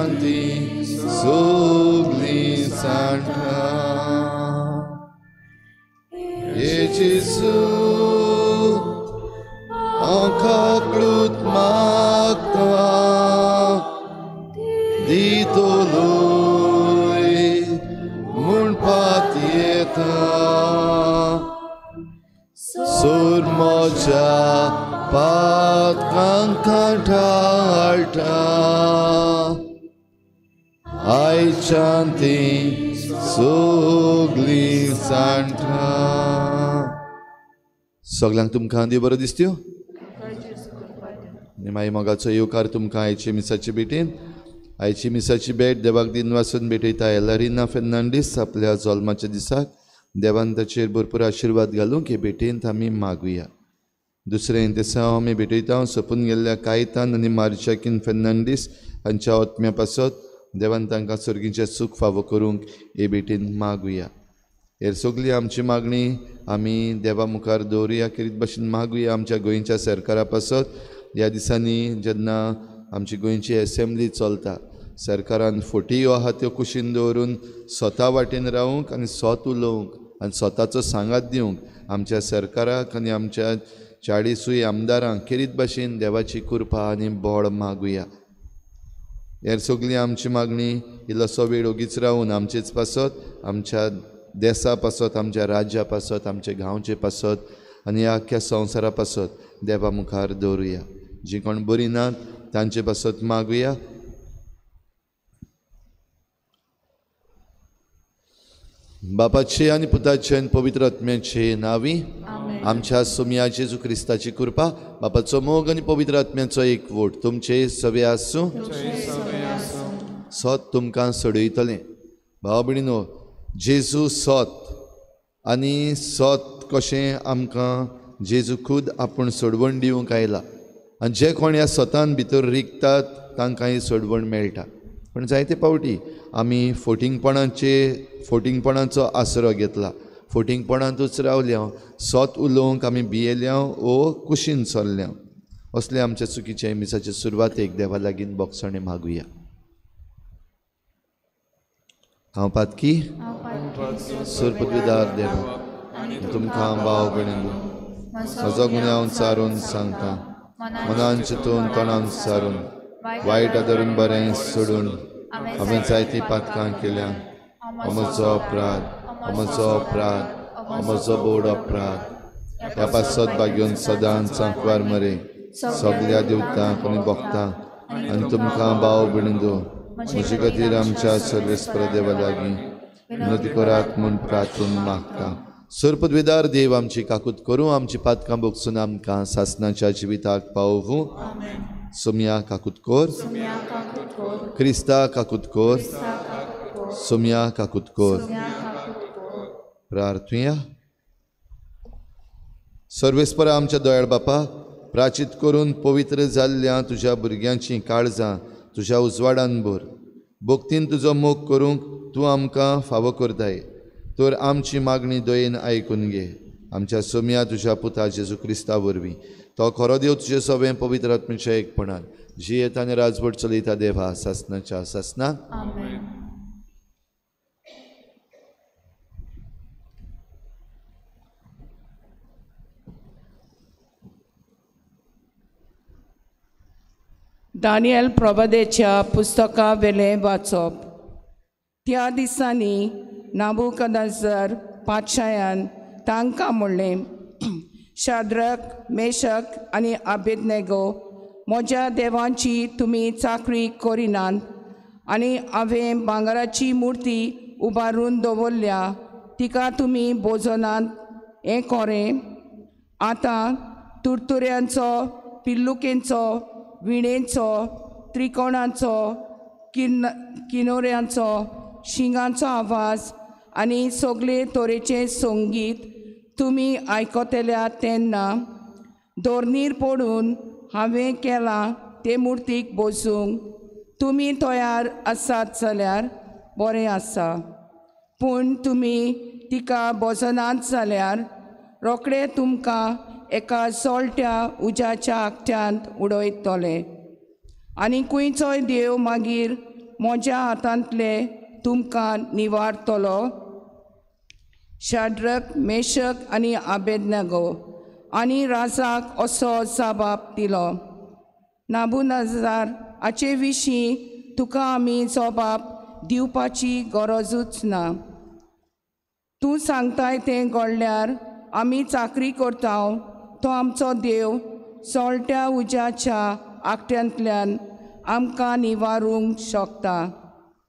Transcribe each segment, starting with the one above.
शांती सगळीं सांठा. हे जेजू हांव काकळूत मागता दितलोय म्हूण पातयेता. सोर म्हज्या पातकांक कांठाळटा आयच्यान ती सगळीं सांठा. सगल्यांक तुमकां देव बरो दिसत्यो आनी मागीर मोगाचो येवकार तुमकां आयचे मिसाचे भेटेन. आयची मिसाची भेट देवाक दिन वासून भेटयता एलारिना फेर्नांडीस आपल्या जल्माच्या दिसाक देवान ताचेर भरपूर आशिर्वाद घालूंक हे भेटेंत आमी मागुया. दुसरें दिसा आमी भेटयता सोंपून गेल्ल्या कायतान आनी मार्जाकीन फेर्नांडीस हांच्या आत्म्या पासत देवान तांकां सर्गीचें सूख फावो करूंक हे भेटेन मागुया. हेर सगळी आमची मागणी आमी देवा मुखार दवरुया. खेरीत भाशेन मागुया आमच्या गोंयच्या सरकारा पासत. ह्या दिसांनी जेन्ना आमची गोंयची एसेंब्ली चलता सरकारान फोटयो आहा त्यो कुशीन दवरून स्वता वाटेन रावूंक आनी स्वत उलोवंक आनी स्वताचो सांगात दिवंक आमच्या सरकाराक आनी आमच्या 40 आमदारांक खेरीत भाशेन देवाची कृपा आनी बळ मागुया. हेर सगळी आमची मागणी इल्लोसो वेळ ओगीच रावून आमचेच पासत, आमच्या देसा पासत, आमच्या राज्या पासत, आमच्या गांवचे पासत आनी आख्ख्या संवसारा पासत देवा मुखार दवरुया. जी कोण बरी नात तांचे पासत मागुया. बापाचे आनी पुताचे आनी पवित्र आत्म्याचे नांवी आमच्या सोमया जेजू क्रिस्ताची कृपा, बापाचो मोग आनी पवित्र आत्म्याचो एकवट तुमचे सवे आसूं. सत तुमकां सोडयतलें. भाव भयणीनो, जेजू सत आनी सत कशें आमकां जेजू खूद आपूण सोडवण दिवंक आयला आनी जे कोण ह्या सतान भितर रिगतात तांकां ही सोडवण मेळटा. पूण जायते फावटी आमी फोटिंगपणाचो आसरो घेतला, फोटिंगपणांतूच रावल्या, सत उलोवंक आमी भियेल्या ओ कुशीन सरल्या. असले आमच्या चुकीच्या मिसाचे सुरवातेक देवा लागीं बोगसणें मागुया. हांव पातकी सुरपदवीदार देवा, तुमकां भाव भयणींनो म्हजो गुन्यांव सारून सांगता, मनान चिंतून तोंडान सारून वायट आदरून बरें सोडून हांवें जायतीं पातकां केल्या. म्हजो अपराध, म्हजो अपराध, म्हजो बोड अपराध. ह्या पासत भाग्योन सदांच सांकवार मरे सगल्या देवतांक आनी भक्तांक आनी तुमकां भाव भयणींनो म्हजे खातीर आमच्या सर्वेस्पर देवा लागीं विनंती करात म्हूण प्रार्थून मागता. सर्पद्वेदार देव आमची काकूत करूं, आमची पातकां भोगसून आमकां सासनाच्या जिविताक पावोवूं. सोमया काकूत कोर, क्रिस्ता काकूत कोर, सोमया काकूत कोर. प्रार्थुया. सर्वेस्परा आमच्या दयाळ बापा, प्राचीत करून पवित्र जाल्ल्या तुज्या भुरग्यांची काळजां तुज्या उजवाडान भर. भक्तीन तुजो मोग करूंक तूं आमकां फावो करताय, तर आमची मागणी दयेन आयकून घे. आमच्या सोमया तुज्या पुता जेजू क्रिस्ता वरवीं, तो खरो देव तुजे सवें पवित्र आत्म्याच्या एकपणान जियेता आनी राजवट चलयता देवा सासनाच्या सासनाक. दानियल प्रबदेच्या पुस्तका वेलें वाचप. त्या दिसांनी नाबुकदनेझर पातशायान तांकां म्हणलें, शाद्रक, मेशक आनी आबेदनेगो म्हज्या देवांची तुमी चाकरी करिनात आनी हांवें भांगराची मुर्ती उबारून दवरल्या तिका तुमी भोजनात हें कोरें. आतां तुरतुऱ्यांचो, पिल्लुकेंचो, विणेचो, त्रिकोणाचो, किनोऱ्यांचो, शिंगांचो आवाज आनी सगळे तरेचें संगीत तुमी आयकतल्या तेन्ना दोर्नीर पडून हांवें केलां ते मुर्तीक बसूंक तुमी तयार आसात जाल्यार बरें आसा, पूण तुमी तिका बसनात जाल्यार रोखडे तुमकां एका सोलट्या उज्याच्या आकट्यांत उडयतले आनी खंयचोय देव मागीर म्हज्या हातांतले तुमकां निवारतलो? शाद्रक, मेशक आनी आबेदनगो आनी राजाक असो जबाब दिलो, नाबुदनजार हाचे विशीं तुका आमी जबाब दिवपाची गरजूच ना. तूं सांगताय तें घडल्यार आमी चाकरी करता तो आमचो देव चोळट्या उज्याच्या आकट्यांतल्यान आमकां निवारूंक शकता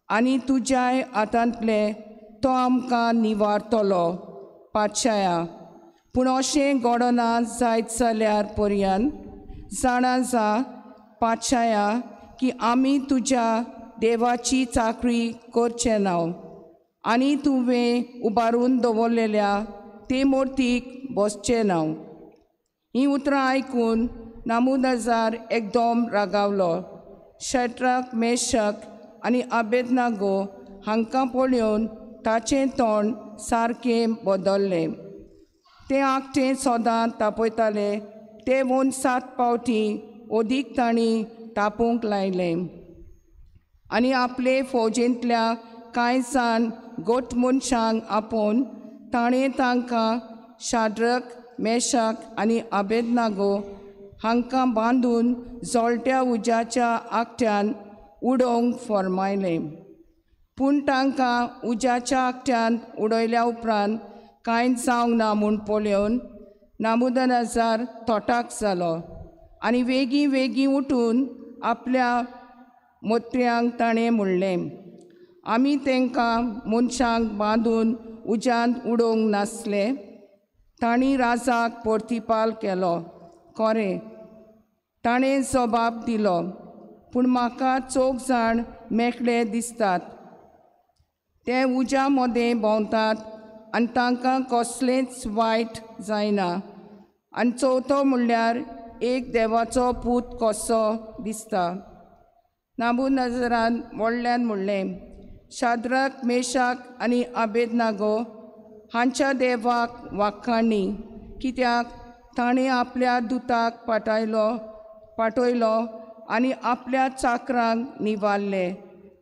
आनी तुज्याय हातांतले तो आमकां निवारतलो पातशाया. पूण अशें घडना जायत जाल्यार पर्यंत जाणा जा पातशाया की आमी तुज्या देवाची चाकरी करचे ना आनी तुवें उबारून दवरलेल्या ते मुर्तीक बसचें ना. हीं उतरां आयकून नाबुदनजार एकदम रागावलो. शद्रक, मेशक आनी आबेदनगो हांकां पळोवन ताचें तोंड सारकें बदल्लें. तें आकटें सदां तापयताले ते वोन 7 पावटी अदीक तांणी तापूंक लायलें आनी आपले फौजेंतल्या कांय जाण गोट मनशांक आपोवन ताणें तांकां शाद्रक, मेशक आनी आबेदनगो हांकां बांदून जळट्या उज्याच्या आकट्यान उडोवंक फर्मायलें. पूण तांकां उज्याच्या आकट्यान उडयल्या उपरांत कांय जावंक ना म्हूण पळोवन नाबुदनजार थोटाक जालो आनी वेगीं वेगीं उठून आपल्या मोत्र्यांक ताणें म्हणलें, आमी तांकां मनशांक बांदून उज्यांत उडोवंक नासले. तांणी राजाक प्रतिपाल केलो, खरें ताणें जबाब दिलो, पूण म्हाका चौग जाण मेकळे दिसतात. ते उज्या मदें भोंवतात आनी तांकां कसलेंच वायट जायना आनी चवथो म्हणल्यार एक देवाचो पूत कसो दिसता. नाबुदनजारान व्हडल्यान म्हणलें, शाद्रक, मेशाक आनी आबेदनगो हांच्या देवाक वाखाणी, कित्याक ताणें आपल्या दुताक पाठयलो आनी आपल्या चाकरांक निवारले,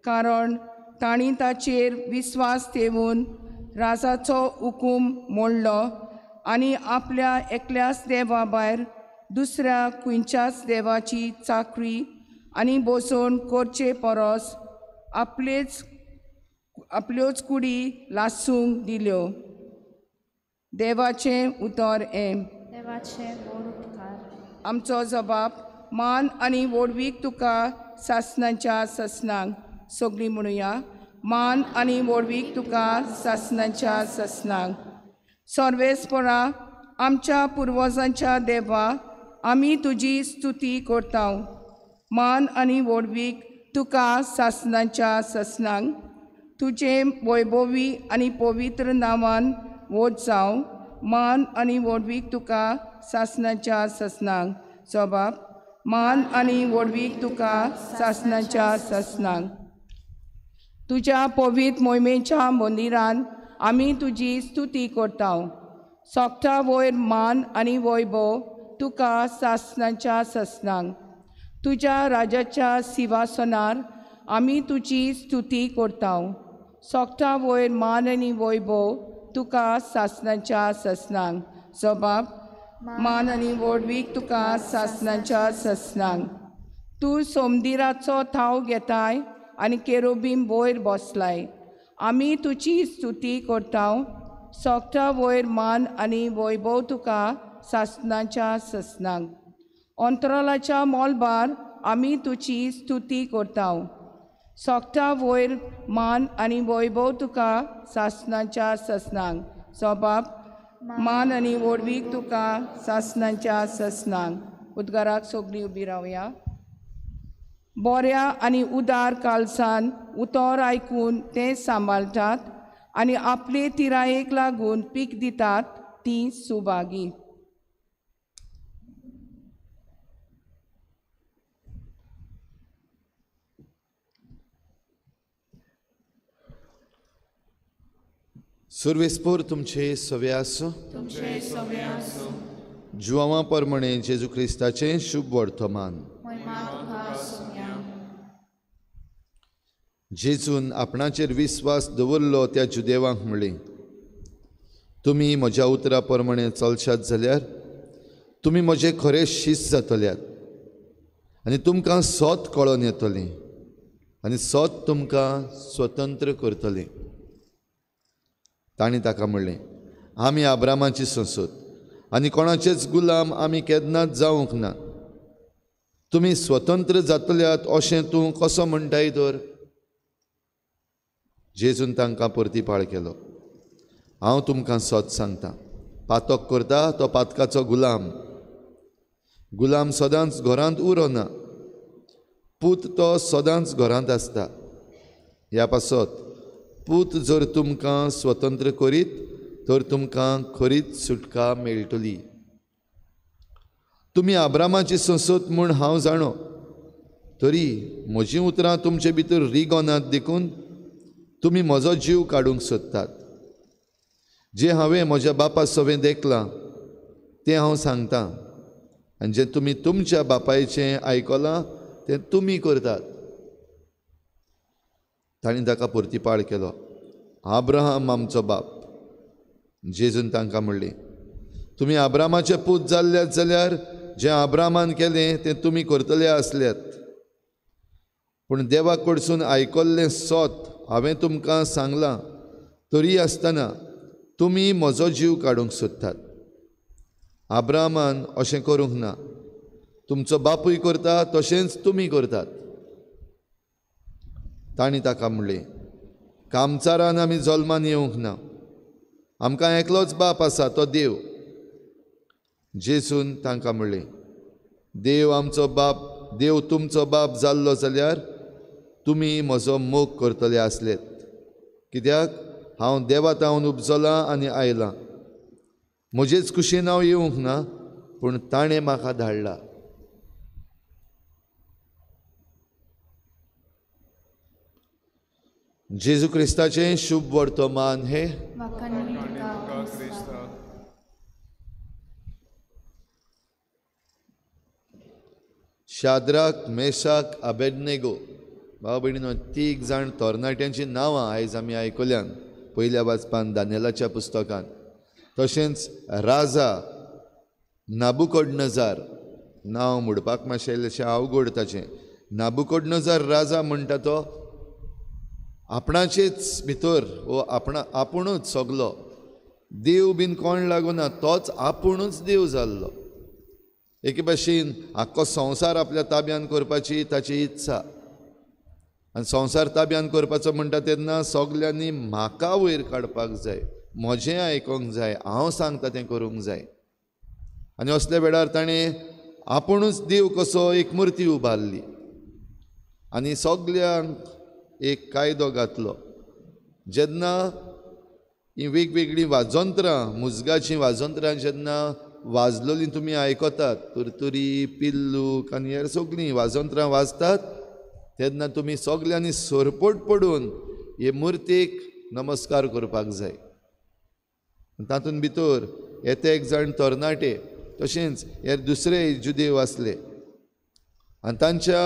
कारण तांणी ताचेर विस्वास ठेवून राजाचो हुकूम मोडलो आनी आपल्या एकल्याच देवा भायर दुसऱ्या खंयच्याच देवाची चाकरी आनी बसोवन करचे परस आपल्योच कुडी लासूंक दिल्यो. देवाचें उतर हें. देवाचें व्हड उपकार. आमचो जबाब मान आनी व्हडवीक तुका सासणाच्या सासणाक. सगळीं म्हणुया, मान आनी व्हडवीक तुका सासणाच्या सासणाक. सर्वेस्परा आमच्या पुर्वजांच्या देवा, आमी तुजी स्तुती करता. मान आनी व्हडवीक तुका सासणाच्या सासणाक. तुजें वैभवी आनी पवित्र नांवान वोत जावं. मान आनी व्हडवीक तुका सासणाच्या सासणाक. जबाब मान आनी व्हडवीक तुका सासणाच्या सासणाक. तुज्या पवित्र मोहिमेच्या मंदिरान आमी तुजी स्तुती करता. सोगटा वयर मान आनी वैभव तुका सासणाच्या सासणाक. तुज्या राजाच्या सिंहासनार आमी तुजी स्तुती करता. सोगटा वयर मान आनी वैभव तुका सासणाच्या सासणाक. जबाब मान आनी व्हडवीक तुका सासणाच्या सासणाक. तूं सोमदिराचो थाव घेताय आनी केरोबीम वयर बसलाय. आमी तुजी स्तुती करता. सोगटा वयर मान आनी वैभव तुका सासणाच्या सासणाक. अंतराळाच्या मोलबार आमी तुजी स्तुती करता. सोगटा वयर मान आनी वैभव तुका सासणाच्या सासणाक. जबाब मान आनी व्हडवीक तुका सासणाच्या सासणाक. उद्गाराक सगळीं उबी रावया. बऱ्या आनी उदार कालसान उतर आयकून तें सांबाळटात आनी आपले तिरायेक लागून पीक दितात ती सुभागी. सुर्वेस्पोर तुमचे सवे आसूं. तुमचे सवे आसूं. जुवांवा परमणे जेजू क्रिस्ताचें शुभ वर्तमान. जेजून आपणाचेर विस्वास दवरलो त्या जुदेवांक म्हणलें, तुमी म्हज्या उतरा प्रमाणे चलशात जाल्यार तुमी म्हजे खरे शीस जातल्यात आनी तुमकां सत कळोन येतलें आनी सत तुमकां स्वतंत्र करतलें. तांणी ताका म्हणलें, आमी आब्रामाची संसद आनी कोणाचेच गुलाम आमी केन्नाच जावंक ना. तुमी स्वतंत्र जातल्यात अशें तूं कसो म्हणटाय तर? जेजून तांकां परतीपाळ केलो, हांव तुमकां सत सांगता, पातक करता तो पातकाचो गुलाम. गुलाम सदांच घरांत उरना, पूत तो सदांच घरांत आसता. ह्या पासत पूत जर तुमकां स्वतंत्र करीत तर तुमकां खरीच सुटका मेळटली. तुमी आब्रामाची संसद म्हूण हांव जाणो, तरी म्हजीं उतरां तुमचे भितर रिगोनात देखून तुमी म्हजो जीव काडूंक सोदतात. जें हांवें म्हज्या बापा सवें देखलां तें हांव सांगतां आनी जें तुमी तुमच्या बापायचें आयकलां तें तुमी करतात. तांणी ताका परतीपाळ केलो, आब्राहाम आमचो बाप. जेजून तांकां म्हणलें, तुमी आब्रामाचे पूत जाल्ल्यात जाल्यार जें आब्रामान केलें तें तुमी करतले आसल्यात. पूण देवा कडसून आयकल्लें सत हांवें तुमकां सांगलां, तरी आसतना तुमी म्हजो जीव काडूंक सोदतात. आब्रामान अशें करूंक ना, तुमचो बापूय करता तशेंच तुमी करतात. तांणी ताका म्हणलें, कामचारान आमी जल्मान येवंक ना, आमकां एकलोच बाप आसा, तो देव. जेजून तांकां म्हणलें, देव आमचो बाप, देव तुमचो बाप जाल्लो जाल्यार तुमी म्हजो मोग करतले आसलेत, कित्याक हांव देवा तावन उपजलां आनी आयलां. म्हजेच कुशीन हांव येवंक ना, पूण ताणें म्हाका धाडला. जेजू क्रिस्ताचें शुभ वर्तमान हें. शाद्राक, मेशाक, अबेदनेगो भाव भयणीनो, तीग जाण तरणाट्यांची नांवां आयज आमी आयकल्यान पयल्या वाचपान दानियेलाच्या पुस्तकान. तशेंच राजा नाबुकोडनजार, नांव म्हणपाक मातशें इल्लेशें अवघड ताचें. नाबुकोडनजार राजा म्हणटा तो आपणाचेच भितर वो आपुणूच सगलो देव बीन कोण लागूना, तोच आपुणूच देव जाल्लो. एके भाशेन आख्खो संवसार आपल्या ताब्यान करपाची ताची इत्सा. आनी संवसार ताब्यान करपाचो म्हणटा तेन्ना सगल्यांनी म्हाका वयर काडपाक जाय, म्हजें आयकोंक जाय, हांव सांगता तें करूंक जाय. आनी असल्या वेळार ताणें आपुणूच देव कसो एक मुर्ती उबारली आनी सगल्यांक एक कायदो घातलो. जेन्ना हीं वेगवेगळीं वाजंत्रां, मुजगाचीं वाजंत्रां जेन्ना वाजलोलीं तुमी आयकतात, तुरतुरी, पिल्लूक आनी हेर सगळीं वाजंत्रां वाजतात, तेन्ना तुमी सगल्यांनी सरपट पडून हे मुर्तीक नमस्कार करपाक जाय. तातूंत भितर येते एक जाण तरणाटे, तशेंच हेर दुसरे जुदेव आसले आनी तांच्या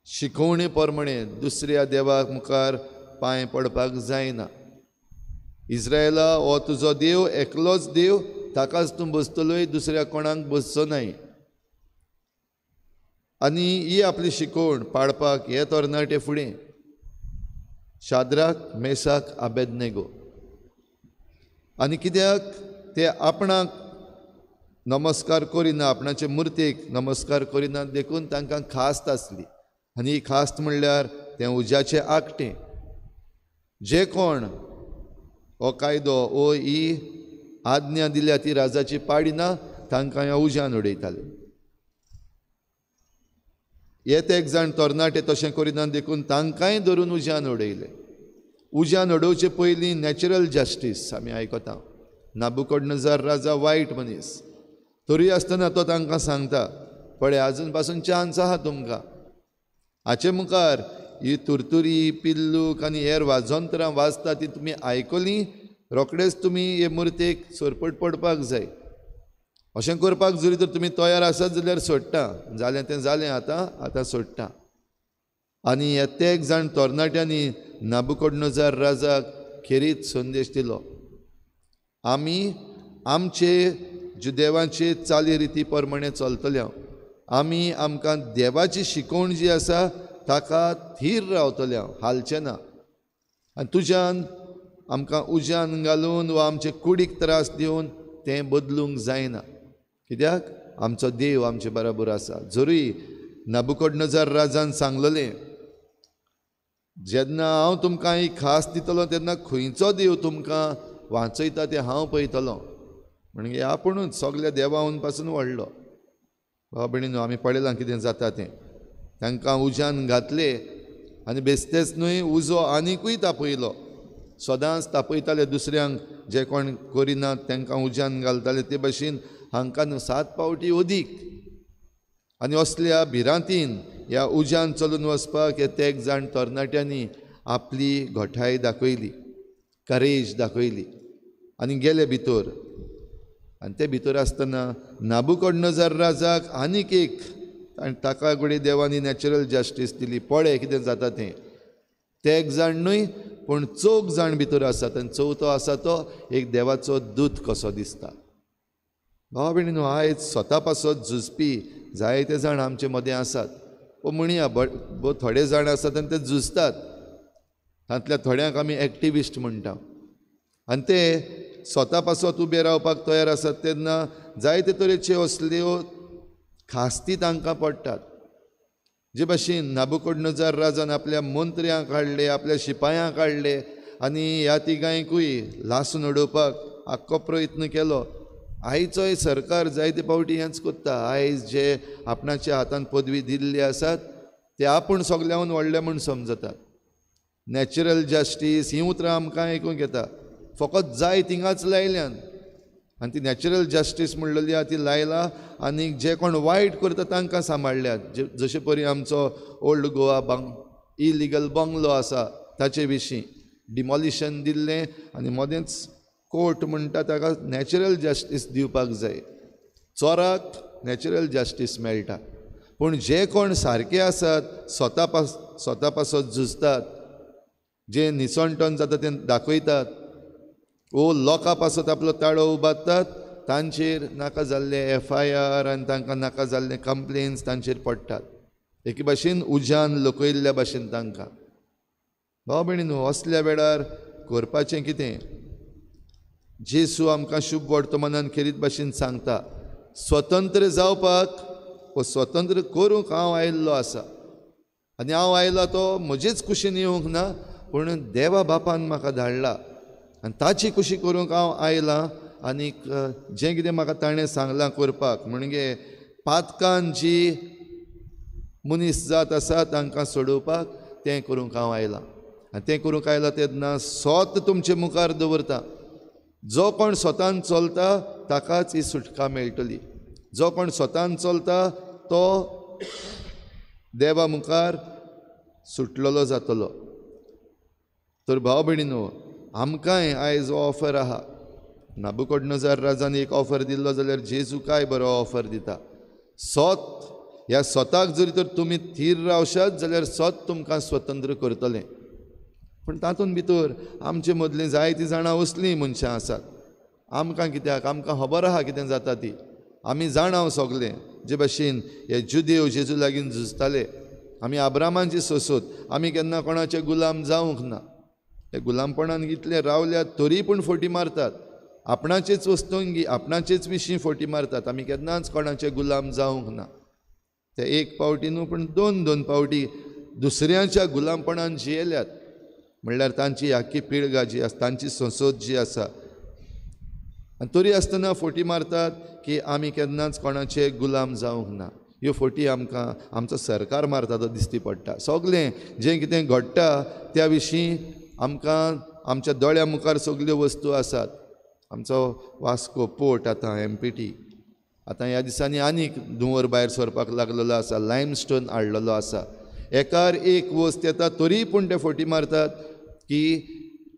शिकोवणे प्रमाणे दुसऱ्या देवाक मुखार पांय पडपाक जायना. इस्रायला हो तुजो देव एकलोच देव, ताकाच तूं बसतलोय, दुसऱ्या कोणाक बसचो नाय. आनी ही आपली शिकोवण पाळपाक हे तरणाटे फुडें शाद्राक, मेसाक, अबेदनेगो. आनी कित्याक ते आपणाक नमस्कार करिना, आपणाचे मुर्तीक नमस्कार करिना, देखून तांकां खास्त आसली. आनी ही खास्त म्हणल्यार तें उज्याचें आकटें. जे कोण हो कायदो वो ही आज्ञा दिल्या ती राजाची पाडिना, तांकां ह्या उज्यान उडयताले. येत एक जाण तरणाटे तशें करिना देखून तांकांय धरून उज्यान उडयले. उज्यान उडोवचे पयलीं नॅचरल जस्टीस आमी आयकता. नाबुकोडनजार राजा वायट मनीस, तरी आसतना तो तांकां सांगता, पळय आजून पासून चान्स आहा तुमकां, हाचे मुखार ही तुरतुरी, पिल्लूक आनी हेर वाजंत्रां वाजता ती तुमी आयकलीं, रोखडेच तुमी हे मुर्तेक सरपट पडपाक जाय. अशें करपाक जरी तर तुमी तयार आसात जाल्यार सोडटा, जालें तें जालें, आतां आतां सोडटा. आनी ह्या तेग जाण तरणाट्यांनी नाबुकोडनोजार राजाक खेरीत संदेश दिलो, आमी आमचे जुदेवाचे चाली रिती प्रमाणे चलतले, आमी आमकां देवाची शिकवण जी आसा ताका थीर रावतले, हालचें ना. आनी तुज्यान आमकां उज्यान घालून वा आमचे कुडीक त्रास दिवन तें बदलूंक जायना, कित्याक आमचो देव आमचे बराबर आसा. जरूय नाबुकोडनोजार राजान सांगलेलें, जेन्ना हांव तुमकां ही खास दितलो तेन्ना खंयचो देव तुमकां वाचयता तें हांव पळयतलो. म्हणजे आपुणूच सगल्या देवावन पासून व्हडलो. भाव भयणीनो, आमी पळयलां कितें जाता तें. तांकां उज्यान घातले आनी बेस्तेच न्हय उजो आनिकूय तापयलो. सदांच तापयताले दुसऱ्यांक, जे कोण करिनात तांकां उज्यान घालताले, ते भशेन हांकां न्हू 7 पावटी अदीक. आनी असल्या भिरांतीन ह्या उज्यान चलून वचपाक हे तेग जाण तरणाट्यांनी आपली घटाय दाखयली, करेज दाखयली आनी गेले भितर. आनी ते भितर आसतना नाबुकोडनोजार राजाक आनीक एक, आनी ताका घडये देवांनी नॅचरल जस्टीस दिली, पळय कितें जाता तें. तेग जाण न्हय पूण 4 जाण भितर आसात आनी चवथो आसा तो एक देवाचो दूत कसो दिसता. भाव भयणीनो, आयज स्वता पासत झुजपी जायते जाण आमचे मदें आसात. ओ म्हणया थोडे जाण आसात आनी ते झुजतात, तांतल्या थोड्यांक आमी एक्टिविस्ट म्हणटा. आनी ते स्वता पासत उबे रावपाक तयार आसात तेन्ना जायते तरेच्यो असल्यो खास्ती तांकां पडटात. जे भाशेन नाबुकोडनोजार राजान आपल्या मंत्र्यांक हाडले, आपल्या शिपायांक हाडले आनी ह्या तिगांयकूय लासून उडोवपाक आख्खो प्रयत्न केलो. आयचोय सरकार जायते फावटी हेंच करता. आयज जे आपणाच्या हातान पदवी दिल्ली आसात ते आपूण सगल्याहून व्हडले म्हूण समजतात. नॅचरल जस्टीस हीं उतरां आमकां आयकूंक येता, फकत जाय थिंगाच लायल्यान. आनी ती नॅचरल जस्टीस म्हणलेली आहा ती लायला आनी जे कोण वायट करता तांकां सांबाळ्ळ्यात. जशे परी आमचो ओल्ड गोवा इलिगल बंगलो आसा ताचे विशीं डिमॉलिशन दिल्लें आनी मदेंच कोर्ट म्हणटा ताका नॅचरल जस्टीस दिवपाक जाय. चोराक नॅचरल जस्टीस मेळटा, पूण जे कोण सारके आसात, स्वता पासत झुजतात, जे निसणटन जाता तें दाखयतात, ओ लोकां पासत आपलो ताळो उबारतात, तांचेर नाका जाल्ले FIR आनी तांकां नाका जाल्ले कंप्लेन्स तांचेर पडटात. एके भाशेन उज्यान लकयल्ल्या भाशेन तांकां. भाव भयणीनो, असल्या वेळार करपाचें कितें? जेसू आमकां शुभ वर्तमानान खेरीत भाशेन सांगता, स्वतंत्र जावपाक व स्वतंत्र करूंक हांव आयिल्लो आसा. आनी हांव आयला तो म्हजेच कुशीन येवंक ना, पूण देवा बापान म्हाका धाडला आनी ताची कुशी करूंक हांव आयलां. आनीक जें कितें म्हाका ताणें सांगलां करपाक, म्हणजे पातकान जी मनीस जात आसा तांकां सोडोवपाक, तें करूंक हांव आयलां. आनी तें करूंक आयलां तेन्ना स्वत तुमचे मुखार दवरता. जो कोण स्वतान चलता ताकाच ही सुटका मेळटली. जो कोण स्वतान चलता तो देवा मुखार सुटलेलो जातलो. तर भाव भयणीनो, आमकांय आयज हो ऑफर आहा. नाबुकोडनोजार राजान एक ऑफर दिल्लो जाल्यार जेजू काय बरो ऑफर दिता. स्वत ह्या स्वताक जरी तर तुमी थीर रावशात जाल्यार स्वत तुमकां स्वतंत्र करतलें. पूण तातूंत भितर आमचे मदलीं जायतीं जाणां असलीं मनशां आसात. आमकां कित्याक, आमकां खबर आहा कितें जाता ती, आमी जाणां सगलें. जे भाशेन हे जुदेव जेजू लागीं झुजताले, आमी आब्रामाची सोसोत, आमी केन्ना कोणाचे गुलाम जावंक ना. हे गुलामपणान इतले रावल्यात तरी पूण फटी मारतात, आपणाचेच वस्तूंगी आपणाचेच विशीं फटी मारतात. आमी केन्नाच कोणाचे गुलाम जावंक ना. ते एक पावटी न्हू पूण 2-2 पावटी दुसऱ्यांच्या गुलामपणान जियेल्यात. म्हणल्यार तांची आख्खी पिळगा जी आसा, तांची संसद जी आसा, आनी तरी आसतना फटी मारतात की आमी केन्नाच कोणाचे गुलाम जावंक ना. ह्यो फटी आमकां आमचो सरकार मारता तो दिश्टी पडटा. सगलें जें कितें घडटा त्या विशीं आमकां आमच्या दोळ्या मुखार सगल्यो वस्तू आसात. आमचो वास्को पोर्ट आतां MPT आतां ह्या दिसांनी आनीक धुंवर भायर सरपाक लागलेलो आसा, लायमस्टोन हाडलेलो आसा. एकार एक वस्त येता तरी पूण ते फटी मारतात की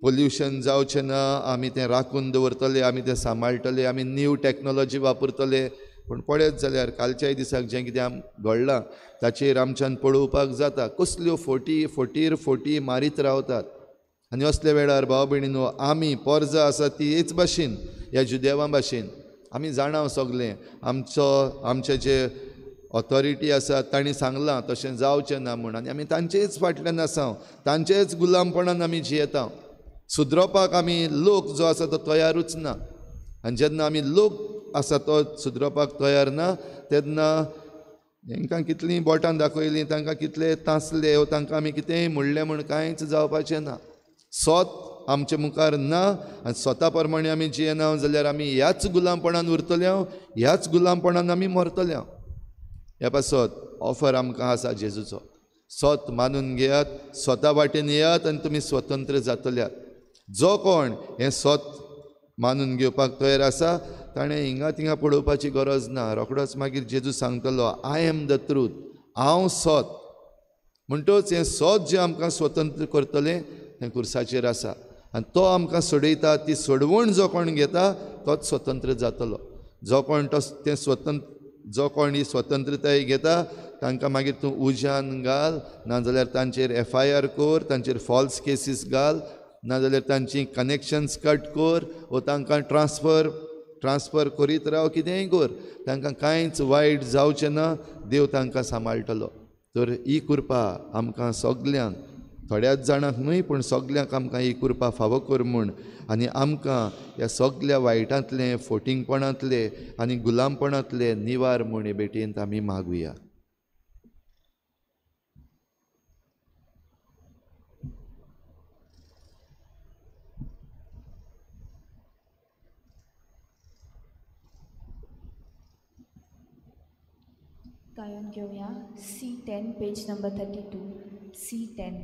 पोल्युशन जावचें ना, आमी तें राखून दवरतले, आमी तें सांबाळटले, आमी न्यू टॅक्नोलॉजी वापरतले. पूण पळयत जाल्यार कालच्याय दिसाक जें कितें घडलां ताचेर आमच्यान पळोवपाक जाता कसल्यो फोटी फोटीर फोटी मारीत रावतात. आनी असल्या वेळार भाव भयणीनो आमी पोरजा आसा ती हेच भाशेन ह्या जुदेवां भाशेन आमी जाणा सगलें आमचो आमचे जे ऑथॉरिटी आसा तांणी सांगलां तशें जावचें ना म्हूण आनी आमी तांचेच फाटल्यान आसा, तांचेच गुलामपणान आमी जियेता. सुदरोवपाक आमी लोक जो आसा तो तयारूच ना आनी जेन्ना आमी लोक आसा तो सुदरोवपाक तयार ना तेन्ना हेंकां कितलीं बोटां दाखयलीं, तांकां कितले तासले वो तांकां आमी कितेंय म्हणलें म्हूण कांयच जावपाचें ना. सोत आमचे मुखार ना आनी स्वता प्रमाणे आमी जियेना जाल्यार आमी ह्याच गुलामपणान उरतले, ह्याच गुलामपणान आमी मरतले. ह्या पासत ऑफर आमकां आसा जेजूचो, सोत मानून घेयात, स्वता वाटेन येयात आनी तुमी स्वतंत्र जातल्यात. जो कोण हें सोत मानून घेवपाक तयार आसा ताणें हिंगा थिंगा पळोवपाची गरज ना. रोखडोच मागीर जेजू सांगतलो I am the truth, हांव सोत. म्हणटच हें सोत जें आमकां स्वतंत्र करतलें तें खुर्साचेर आसा आनी तो आमकां सोडयता. ती सोडवण जो कोण घेता तोच स्वतंत्र जातलो. जो कोण तो तें स्वतंत्र जो कोण ही स्वतंत्रताय घेता तांकां मागीर तूं उज्यान घाल, नाजाल्यार तांचेर एफआयआर कर, तांचेर फॉल्स केसीस घाल, नाजाल्यार तांची कनेक्शन्स कट कर वो तांकां ट्रान्सफर करीत राव, कितेंय कर, तांकां कांयच वायट जावचें ना, देव तांकां सांबाळटलो. तर ही कृपा आमकां सगल्यांक, थोड्याच जाणांक न्हय पूण सगल्यांक आमकां ही कृपा फावो कर म्हूण आनी आमकां ह्या सगल्या वायटांतले, फोटिंगपणांतले आनी गुलामपणांतले निवार म्हूण हे भेटेंत आमी मागुया. गायन घेवया C10 page number 32 C10.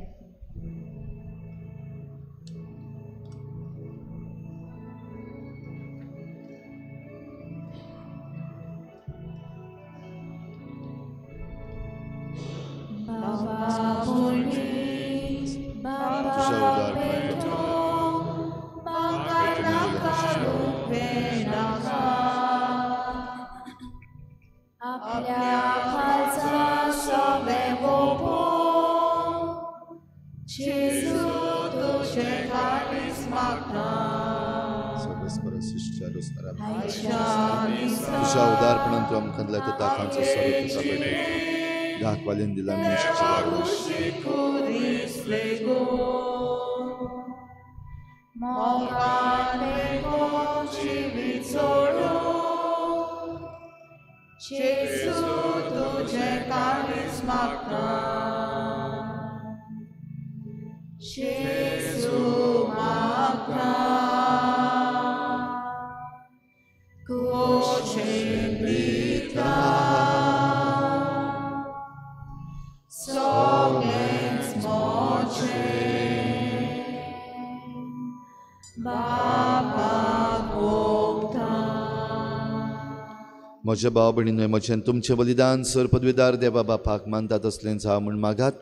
तुझ्या उदारपणान तूं आमकां दिला त्या ताकांचो स्वरूप तुका भेटयता. दाखवालेन दिला म्हज्या भाव भयणीनो, म्हजें तुमचें बलिदान सर पदवीदार देवा बापाक मानता तसलें जावं म्हूण मागात.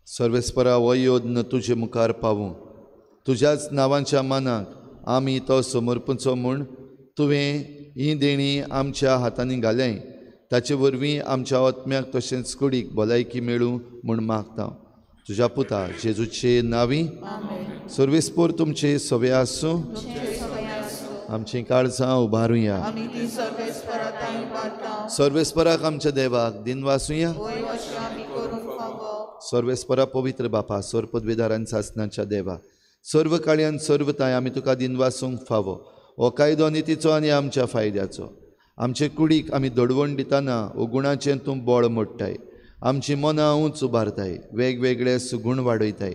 सर्वेस्परा हो यज्ञ तुजे मुखार पावूं, तुज्याच नांवाच्या मानाक आमी तो समर्पचो म्हूण तुवें ही देणी आमच्या हातांनी घालें. ताचे वरवीं आमच्या आत्म्याक तशेंच कुडीक भलायकी मेळूं म्हूण मागता. तुज्या पुता जेजूचे नांवी. सर्वेस्पोर तुमचे सवे आसूं. आमचीं काळजां उबारुया. सर्वेस्पराक आमच्या देवाक दिनवासुया. सर्वेस्परा पवित्र बापा, सर्व पदवीदारान सासनाच्या देवा, सर्व काळयान सर्व ताय आमी तुका दिनवासूंक फावो. हो कायदो नितीचो आनी आमच्या फायद्याचो. आमचे कुडीक आमी दडवण दितना हो गुणाचें तूं बळ मोडटाय, आमची मनां उंच उबारताय, वेगवेगळे सुगूण वाडयताय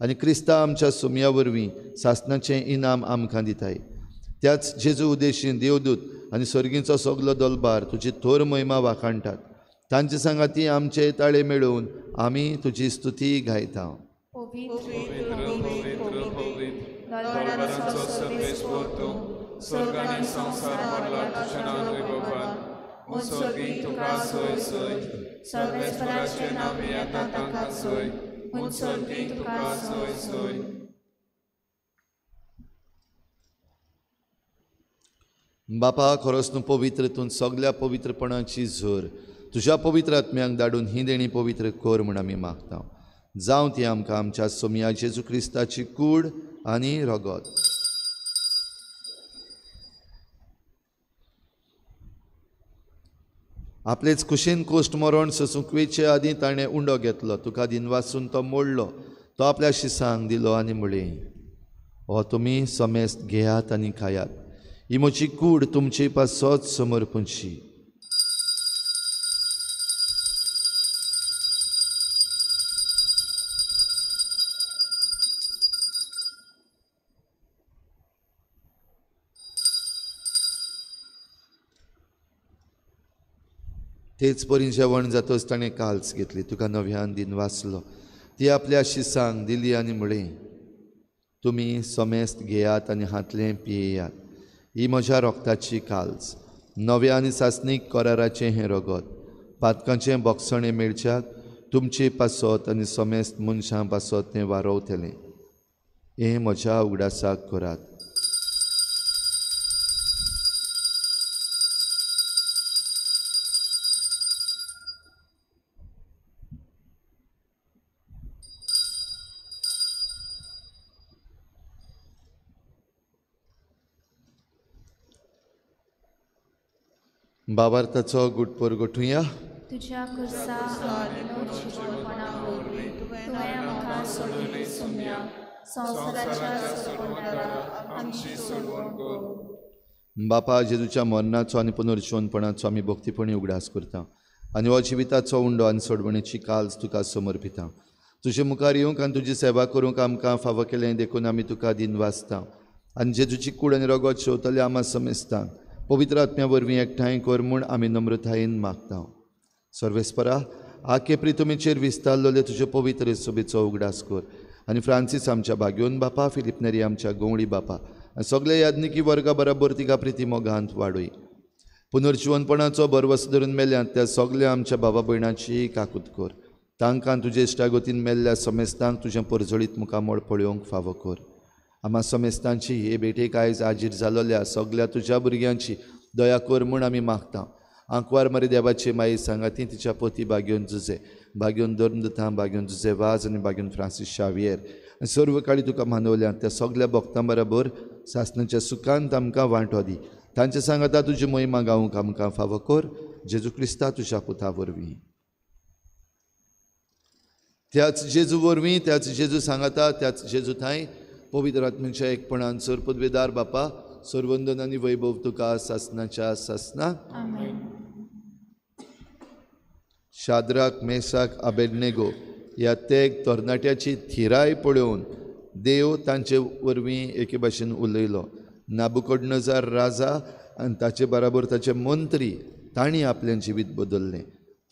आनी क्रिस्ता आमच्या सुमया वरवीं सासनाचें इनाम आमकां दिताय. त्याच जेजू उदेशी देवदूत आनी सर्गींचो सगलो दलबार तुजी थोर महिमा वाखाणटात. तांचे सांगाती आमचे ताळे मेळोवन आमी तुजी स्तुती गायता. म्हूण सर्गीं तुका सोय सोय. बापा खरोच तूं पवित्र, तूं सगल्या पवित्रपणाची झर. तुज्या पवित्र आत्म्यांक धाडून ही देणी पवित्र कर म्हूण आमी मागता. जावं ती आमकां आमच्या सोमया जेजू क्रिस्ताची कूड आनी रगत. आपलेच कुशीन कोश्ट मरण सोसूंक वेचे आदीं ताणें उंडो घेतलो, तुका दिनवासून तो मोडलो, तो आपल्या शिसांक दिलो आनी म्हळें, हो तुमी समेस्त घेयात आनी खायात, ही म्हजी कूड तुमचे पासत समर्पणची. तेच परी जेवण जातच ताणें काल्स घेतली, तुका नव्यान दिन वाचलो, ती आपल्या शिसांक दिली आनी म्हळें, तुमी समेस्त घेयात आनी हातलें पियेयात, ही म्हज्या रोगताची काल्स, नव्या आनी सासणीक कराराचें हें रगत, पातकांचें बोगसणें मेळच्याक तुमचे पासत आनी समेस्त मनशां पासत तें वारोवतलें. हें म्हज्या उगडासाक करात. बाबार्थाचो गुटपोर गोठुया. तुज्या खुर्सा जिवपणा वरवीं तुवें आमकां सोडयले सोम्या, संवसाराच्या सोडवणारा आमची सोडवण कर. बापा, जेजूच्या मरणाचो आनी पुनर्जिवनपणाचो आमी भक्तीपणी उगडास करता आनी हो जिविताचो उंडो आनी सोडवणेची काल्स तुका समर्पिता. तुजे मुखार येवंक आनी तुजी सेवा करूंक आमकां फावो केलें देखून आमी तुका दिनवासता आनी जेजूची कूड आनी रगत शेवतले आमा समेस्तांक पवित्र आत्म्या वरवीं एकठांय कर म्हूण आमी नम्रतायेन मागता. सर्वेस्परा, आके प्रितुमीचेर विस्तारलेले तुजे पवित्र सोबेचो उगडास कर आनी फ्रांसीस आमच्या भाग्योन बापा, फिलीप नेरी आमच्या गवळी बापा आनी सगळे याज्ञिकी वर्गा बराबर तिका प्रिती मोगांत वाडय. पुनर्जिवनपणाचो भरवस धरून मेल्यात त्या सगल्या आमच्या बाबा भयणाची काकूत कर. तांकां तुजे इश्टागतीन मेल्ल्या समेस्तांक तुजें परजळीत मुखामळ पळोवंक फावो कर. आमा समेस्तांची हे भेटेक आयज आजीर जालोल्या सगल्या तुज्या भुरग्यांची दया कर म्हूण आमी मागता. आंकवार मरे देवाची माई सांगाती तिच्या पती बागेवन जुजे, बागेवन धर्मदुतां, बागेवन जुजे वाज आनी बागेवन फ्रांसीस शावियर आनी सर्व काळी तुका मानवल्या त्या सगल्या भक्तां बराबर सासणाच्या सुखांत आमकां वांटो दी. तांचे सांगाता तुजी महिमा गावंक आमकां फावो कर, जेजू क्रिस्ता तुज्या पुता वरवीं. त्याच जेजू वरवीं, त्याच जेजू सांगाता, त्याच जेजू थांय पवित्र आत्म्याच्या एकपणान सर्वपदवेदार बापा, सर्वंदन आनी वैभव तुका सासणाच्या सासना. शाद्राक, मेसाक, आबेडनेगो ह्या तेग तरणाट्याची थिराय पळोवन देव तांचे वरवीं एके भाशेन उलयलो. नाबुकडनजार राजा आनी ताचे बराबर ताचे मंत्री तांणी आपलें जिवीत बदल्लें.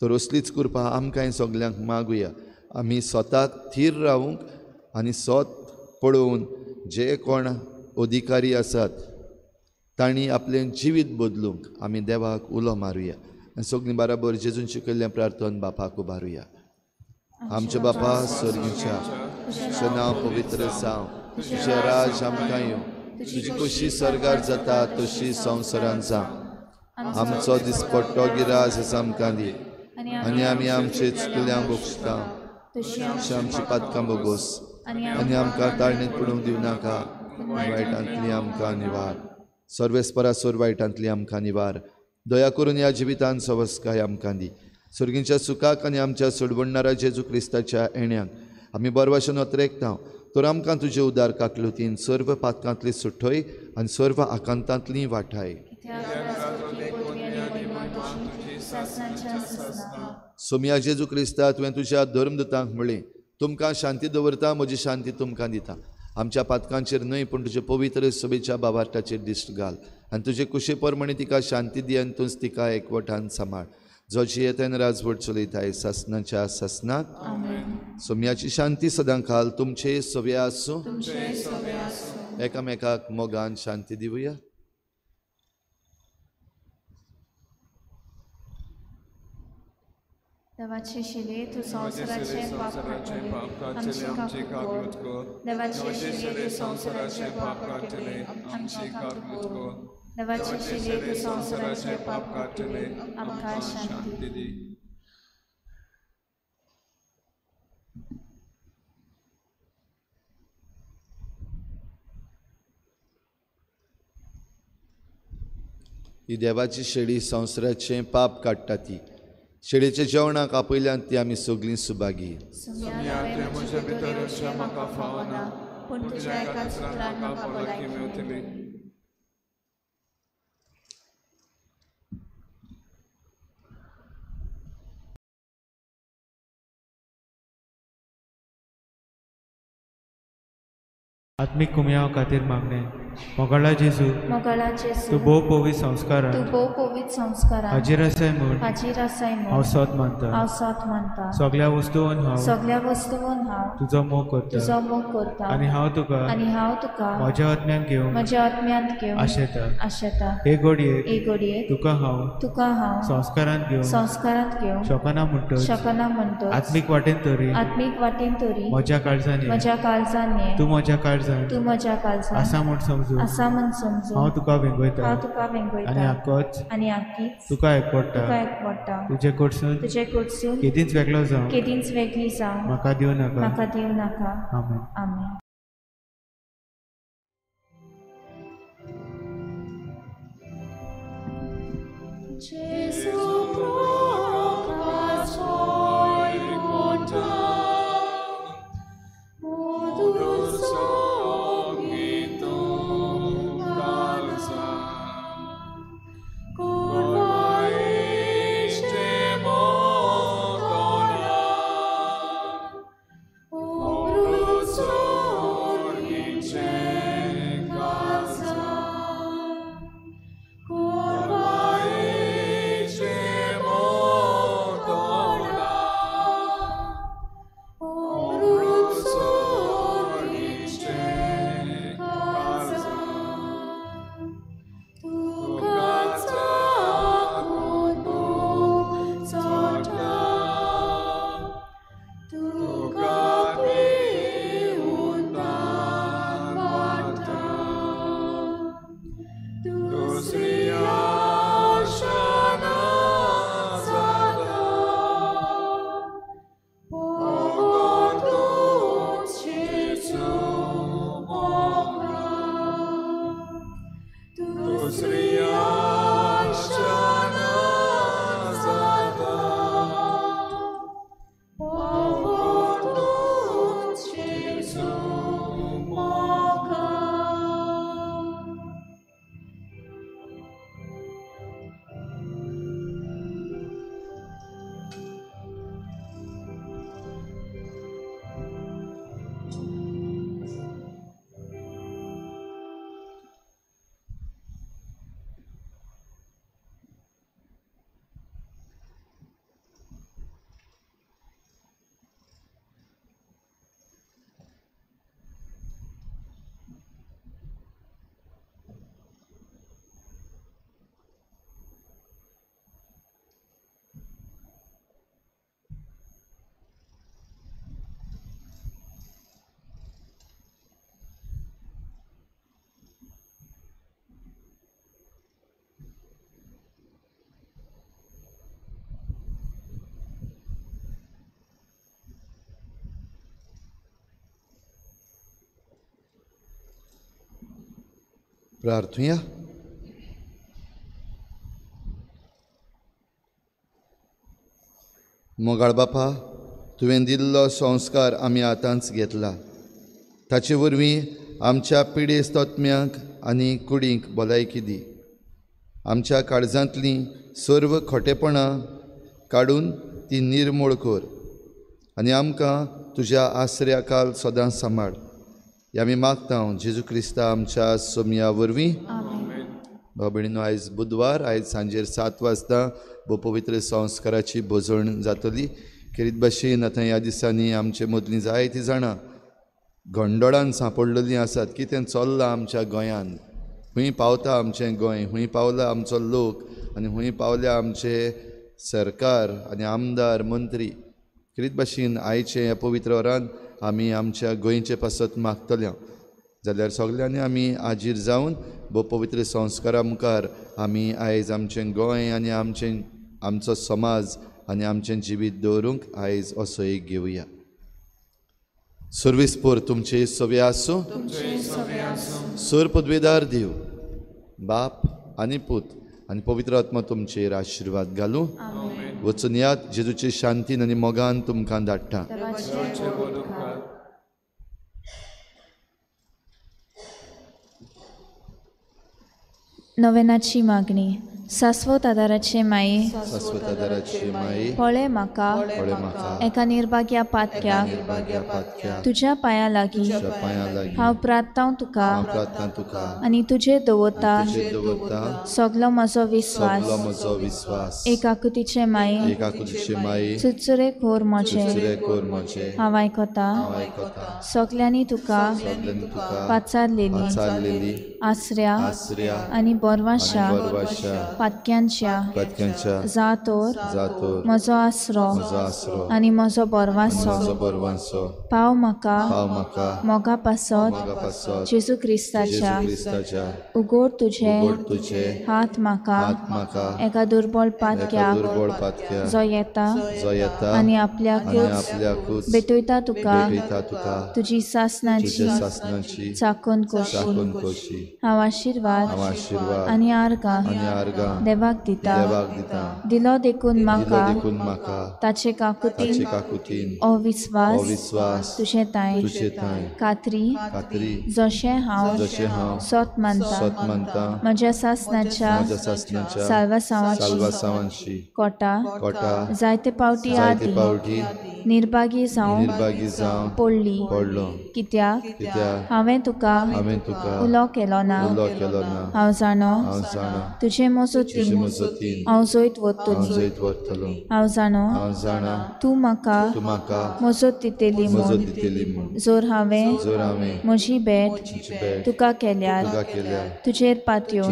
तर असलीच कृपा आमकांय सगल्यांक मागुया. आमी स्वताक थीर रावूंक आनी स्वत पळोवन जे कोण अधिकारी आसात तांणी आपलें जिवीत बदलूंक आमी देवाक उलो मारुया आनी सगळीं बराबर जेजून शिकयल्लें प्रार्थन बापाक उबारुया. आमच्या बापा स्वर्गीच्या, तुजें नांव पवित्र जावं, तुजें राज आमकां येवं, तुजी कशी सर्गार जाता तशी संवसारांत जावं. आमचो दिसपट्टो गिरास आमकां दी आनी आमी आमचे चुकल्यांक भोगता तशी आमची पातकां भोगोस आनी आमकां ताळणेंत पडूंक दिवं नाका, वायटांतली आमकां निवार. सर्वेस्परा सोर वायटांतली आमकां निवार. दया करून ह्या जिवितान सवस्काय आमकां दी. सर्गींच्या सुखाक आनी आमच्या सोडवणणारा जेजू क्रिस्ताच्या येण्याक आमी बरवाशेन अत्रेकता. तर आमकां तुजे उदार काकलुतीन सर्व पातकांतली सुठय आनी सर्व आकांतांतली वाठाय. सोमया जेजू क्रिस्ता, तुवें तुज्या धर्मदुतांक म्हळें, तुमकां शांती दवरता, म्हजी शांती तुमकां दिता. आमच्या पातकांचेर न्हय पूण तुजे पवित्र सभेच्या बाबार्टाचेर दिश्ट घाल आनी तुजे कुशे प्रमाणे तिका शांती दी आनी तूंच तिका एकवटान सांबाळ, जो जियेतान राजवट चलयताय सासणाच्या सासणाक. सोम्याची शांती सदां खाल तुमचे सव्या आसूं. एकामेकाक मोगान शांती दिवया. देवाचे शिले तूं संवसाराचें पाप काडटले आमची काकूट कर. देवाचे शिले तूं संवसाराचें पाप काडटले आमची काकूट कर. देवाचे शिले तूं संवसाराचें पाप काडटले आमकां शांती दी. ही देवाची शेळी संवसाराचें पाप काडटा ती शेळीच्या जेवणाक आपयल्यान ती आमी सगळीं सुभागी. म्हज्या भितर येवचें म्हाका फावना, पूण तुज्या एकाच उतरान म्हाका भलायकी मेळटली. आत्मीक कुमयाव खातीर मागणें. मोगाळा जेजू, मोगाळा जेजू, तूं भोव पवित्र संस्कारान, तूं भोव पवित्र संस्कारान हाजीर आसाय म्हूण, हाजीर आसाय म्हूण हांव सोद मानता, हांव सोद मानता. सगळ्या वस्तून हांव, सगळ्या वस्तून हांव तुजो मोग करता, तुजो मोग करता. आनी हांव तुका, आनी हांव तुका म्हज्या आत्म्यान घेवन, म्हज्या आत्म्यांत घेवन आशेता, आशेता. हे घडयेक, हे घडयेक तुका हांव, तुका हांव संस्कारांत घेवन, संस्कारांत घेवन शकना म्हणटच, शकना म्हणटच आत्मीक वाटेन तरी, आत्मीक वाटेन तरी म्हज्या काळजान, म्हज्या काळजान, तूं म्हज्या काळजान, तूं म्हज्या काळजान आसा म्हूण समजून, आसा म्हूण समजून हांव तुका वेंगयता, हांव तुका वेंगयता. आनी आकोच, आनी आकीच तुका एकवडटा, तुका एकवडटा. तुजे कडसून, तुजे कडसून केदींच वेगळो जावं, केदींच वेगळी जावं म्हाका दिवं नाका, म्हाका दिवं नाका. आमेन. आमेन. प्रार्थुया. मोगाळ बापा, तुवें दिल्लो संस्कार आमी आतांच घेतला, ताचे वरवीं आमच्या पिडेस्त आत्म्यांक आनी कुडींक भलायकी दी. आमच्या काळजांतलीं सर्व खोटेपणां काडून ती निर्मूळ कर आनी आमकां तुज्या आसऱ्या काल सदां सांबाळ. हे आमी मागता जेजू क्रिस्ता आमच्या सोमया वरवीं. भाव भयणीनो, आयज बुधवार, आयज सांजेर 7 वाजता भोव पवित्र संस्काराची भोजण जातली. खेरीत भाशेन आतां ह्या दिसांनी आमचे मदलीं जायतीं जाणां गोंदळान सांपडलेलीं आसात. कितें चल्लां आमच्या गोंयांत, खूंय पावता आमचें गोंय, खूंय पावला आमचो लोक आनी खूंय पावल्या आमचे सरकार आनी आमदार मंत्री खेरीत भाशेन आयचे ह्या पवित्र वरान आमी आमच्या गोंयचे पासत मागतले जाल्यार सगल्यांनी आमी हाजीर जावन भोव पवित्र संस्कारा मुखार आमी आयज आमचें गोंय आनी आमचें आमचो समाज आनी आमचें जिवीत दवरूंक आयज असो एक घेवया. सर्वीस पोर तुमचे सवे आसूं. सर पदवेदार देव बाप आनी पूत आनी पवित्र आत्मा तुमचेर आशिर्वाद घालूं. वचून यात जेजूचे शांतीन आनी मोगान तुमकां धाडटा. नवेनाची मागणी. सास्वत आदाराचे माये, सास्वत आदाराचे माये, पळे म्हाका एका निर्भाग्या पातक्याक तुज्या पांया लागीं हांव प्रार्थना तुका आनी तुजे दवरता सगलो म्हजो विस्वास. एक आकुतीचे माये, चुरचुरे खोर म्हजे हांव आयकता. सगल्यांनी तुका पाचारलेली आसऱ्या आनी बोरवाशा पातक्यांच्या जातोर म्हजो आसरो आनी म्हजो बोरवासो पाव म्हाका मोगा पासत जेजू क्रिस्ताच्या. उगोड तुजे हात म्हाका एका दुर्बळ पातक्याक जो येता आनी आपल्याकूच भेटयता तुका तुजी सासनाची चाकून कोशी. हांव आशिर्वाद आनी आर्गां देवाक दिता. दिलो देखून म्हाका ताचे काकुतीन अविस्वास तुजे तांय खात्री जशें हांव सत मानता म्हज्या सासनाच्या साल्वासांवाची कोटा जायते पावटी आदी निर्भागी जावन पडली कित्याक हांवें तुका उलो केलो ना. हांव जाणो तुजे मजतीन हांव जैत वतलो. हांव जाणो तूं म्हाका मजत दितली म्हूण. जर हांवें म्हजी भेट तुका केल्यार तुजेर पातयो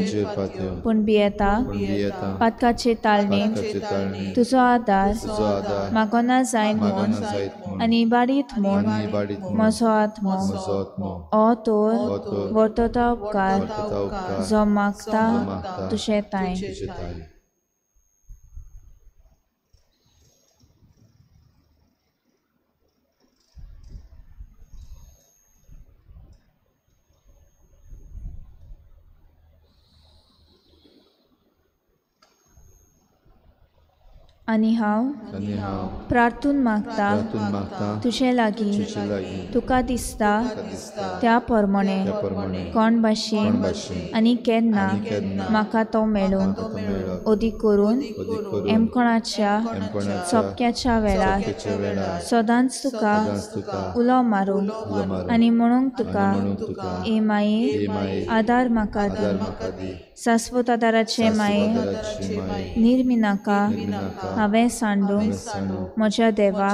पूण भियेता पातकाचे ताळणेन तुजो आदार मागना जायत म्हूण आनी इबाडीत म्हूण म्हजो आत्मो ओ तर वर्तता उपकार जो मागता तुजे तांय. आनी हांव प्रार्थून मागता तुजे लागीं तुका दिसता त्या प्रमाणे कोण भाशेन आनी केन्ना म्हाका तो मेळूं अदीक करून एमकोणाच्या सोपक्याच्या वेळार सदांच तुका उलो मारूंक आनी म्हणूंक तुका ए माये आदार म्हाका दी. सास्वत आदाराचे माये निर्मिनाका हांवें सांडूंक म्हज्या देवा.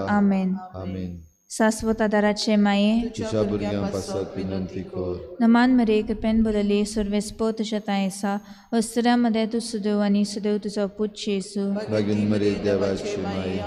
आमेन. सास्वत आदाराचे माये तुज्या भुरग्यां पासत विनंती कर. नमान मरे कृपेन भरली सर्वेस्पो तुज्या तांय आसा. वस्त्रा मदें तूं सुदेव आनी सुदेव तुजो पूत जेजू. मागीर मरे देवाची माये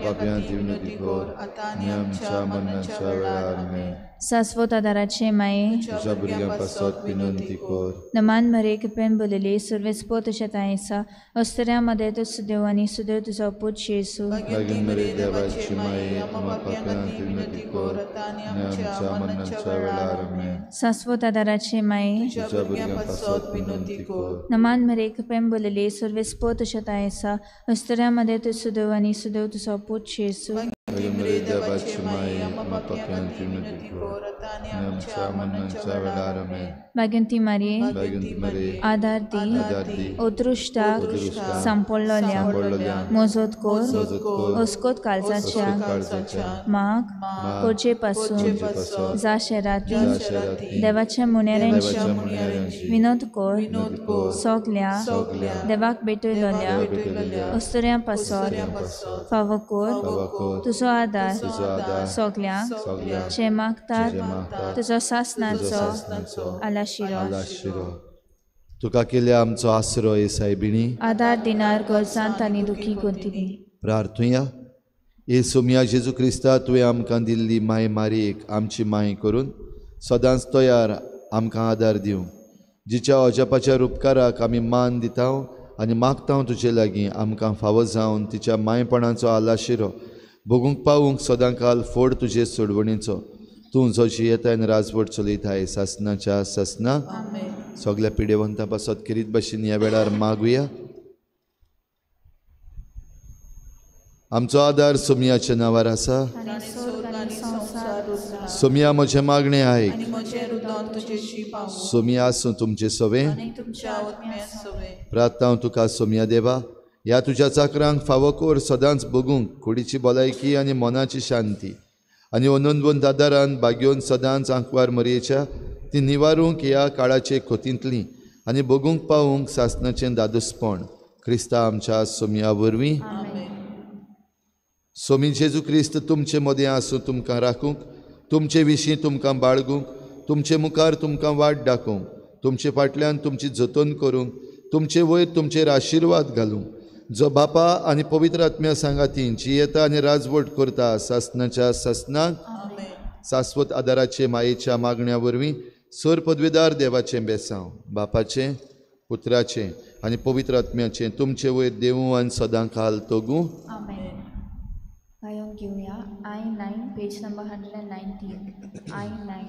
पापयांची विनंती कर आनी आमच्या मरणाच्या वेळार. आमेन. सास्वत आदाराचे माये तुज्या भुरग्यां पासत विनंती कर. नमान मरे कृपेन भरली सर्वेस्पो तुज्या तांय आसा. वस्त्रा मदें तूं सुदेव आनी सुदेव तुजो पूत जेजू. मागीर मरे देवाची माये पापयांची विनंती कर आनी आमच्या मरणाच्या वेळार. आमेन. सास्वत आदाराचे माये तुज्या भुरग्यां पासत विनंती कर. नमान मरे कृपेन भरली सर्वेस्पो तुज्या तांय आसा. वस्त्रा मदें तूं सुदेव आनी सुदेव तुजो पूत जेजू. मागीर देवाची माये पापयांची विनंती कर आनी आमच्या मरणाच्या वेळार. आमेन. भाग्यवंती मारये आदार दी अदृश्टाक सांपडलोल्या मजत कर अस्कोत काळजाच्या माग कोरचे पासून जा शेराती देवाच्या मुनेऱ्यांची विनोद कर सगल्या देवाक भेटयलोल्या अस्तुऱ्यां पासत फावो कर तुजो आदार सगल्यांक जे मागतात तुजो सासनाचो आलाशिरो. तुका केल्या आमचो आसरो हे सायबिणी आदार दिनार गरजांत आनी दुखी गोंतिनी. प्रार्थुया. हे सोमया जेजू क्रिस्ता, तुवें आमकां दिल्ली माय मारयेक आमची माय करून सदांच तयार आमकां आदार दिवं, जिच्या अजापाच्या रुपकाराक आमी मान दिता आनी मागता तुजे लागीं आमकां फावो जावन तिच्या मायपणाचो आलाशिरो भोगूंक पावूंक सदांकाल फोड तुजे सोडवणेचो. तूं जो जियेता आनी राजवट चलयताय सासनाच्या सासना. सगल्या पिडेवंतां पासत खेरीत भाशेन ह्या वेळार मागुया. आमचो आदार सोमयाच्या नांवार आसा. सोमया म्हजें मागणें आयक. सोमया आसूं तुमचें सवें. प्रार्थना तुका सोमया देवा, ह्या तुज्या चाकरांक फावो कर सदांच भोगूंक कुडीची भलायकी आनी मनाची शांती आनी अनंतवंत आदारान भाग्योवन सदांच आंकवार मरयेच्या ती निवारूंक ह्या काळाचे खोतींतली आनी भोगूंक पावूंक सासनाचें दादोसपण क्रिस्ता आमच्या सोमया वरवीं. सोमी जेजू क्रिस्त तुमचे मदें आसूं, तुमकां राखूंक, तुमचे विशीं तुमकां बाळगूंक, तुमचे मुखार तुमकां वाट दाखोवंक, तुमचे फाटल्यान तुमची जतन करूंक, तुमचे वयर तुमचेर आशिर्वाद घालूंक, जो बापा आनी पवित्र आत्म्या सांगाती जियेता आनी राजवट करता सासनाच्या सासनाक. सास्वत आदाराचे मायेच्या मागण्या वरवीं सर पदवेदार देवाचें बेसांव बापाचें पुत्राचें आनी पवित्र आत्म्याचें तुमचे वयर देवूं आनी सदां काल तगूं. गायोन घेवया I-9 page number 119. I-9.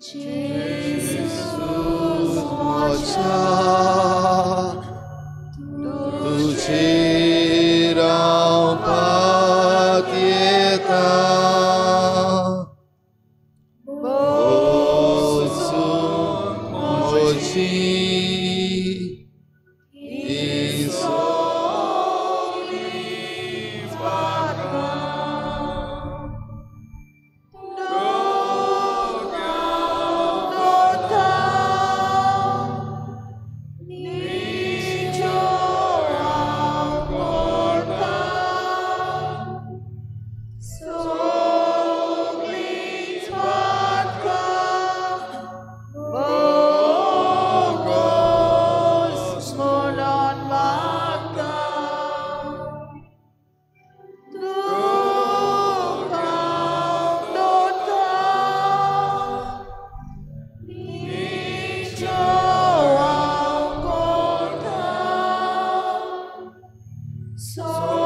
Jesus म्हज्या तुजेर हांव पातयेता, वचूंक म्हजी ही सगळी पातकां. So